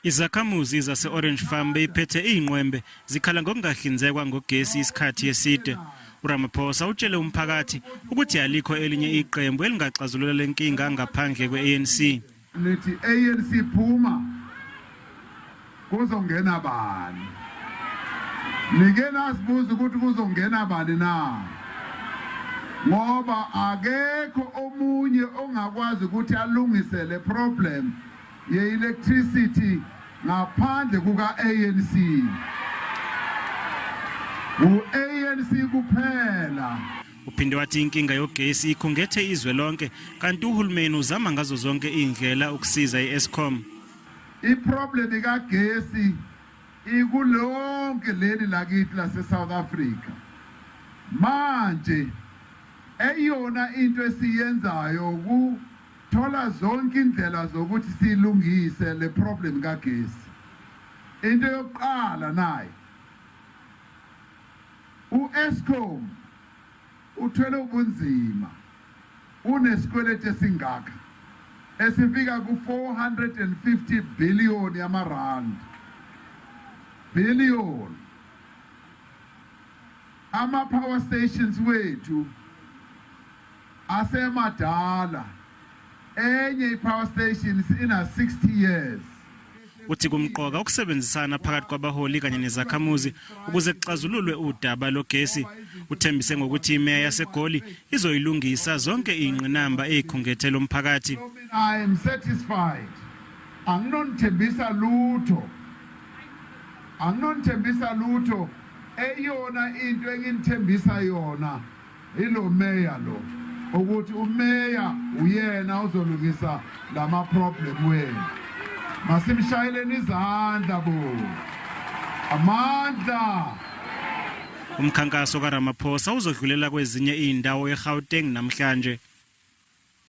Izakhamuzi zase-Orange Farm beyiphethe iy'nqwembe zikhala ngokungahlinzekwa ngogesi isikhathi eside. URamaphosa utshele umphakathi ukuthi alikho elinye iqembu elingaxazulula le nkinga ngaphandle kwe-ANC. Nithi ANC phuma kuzongena bani? Nike nasibuza ukuthi kuzongena bani na? Ngoba akekho omunye ongakwazi ukuthi alungise le problem ye-electricity ngaphandle kuka-ANC. U-ANC kuphela. Uphinde wathi inkinga yogesi ikhungethe izwe lonke kanti uhulumeni uzama ngazo zonke izindlela ukusiza i-Eskom. I-problem kagesi ikulonke leli lakithi lase-South Africa. Manje eyona into esiyenzayo ku thola zonke indlela zokuthi silungise le problem kagesi. Into yokuqala nayo uEskom uthwele ubunzima unesikweletu esingaka esifika ku-450 billion yamarand billion. Ama-power stations wethu asemadala, enye i-power station ina 60 years. Uthi kumqoka ukusebenzisana phakathi kwabaholi kanye nezakhamuzi ukuze kuxazululwe udaba logesi. Uthembise ngokuthi imeya yaseGoli izoyilungisa zonke izingqinamba ezikhungethe lo mphakathi. I am satisfied. Anginonithembisa lutho. Anginonithembisa lutho. Eyona into enginithembisa yona ilo meya lo ukuthi umeya uyena ozolungisa lama problem wenu. Masimshayeleni izandla bo. Amandla. Umkhankaso kaRamaphosa uzodlulela kwezinye izindawo eGauteng namhlanje.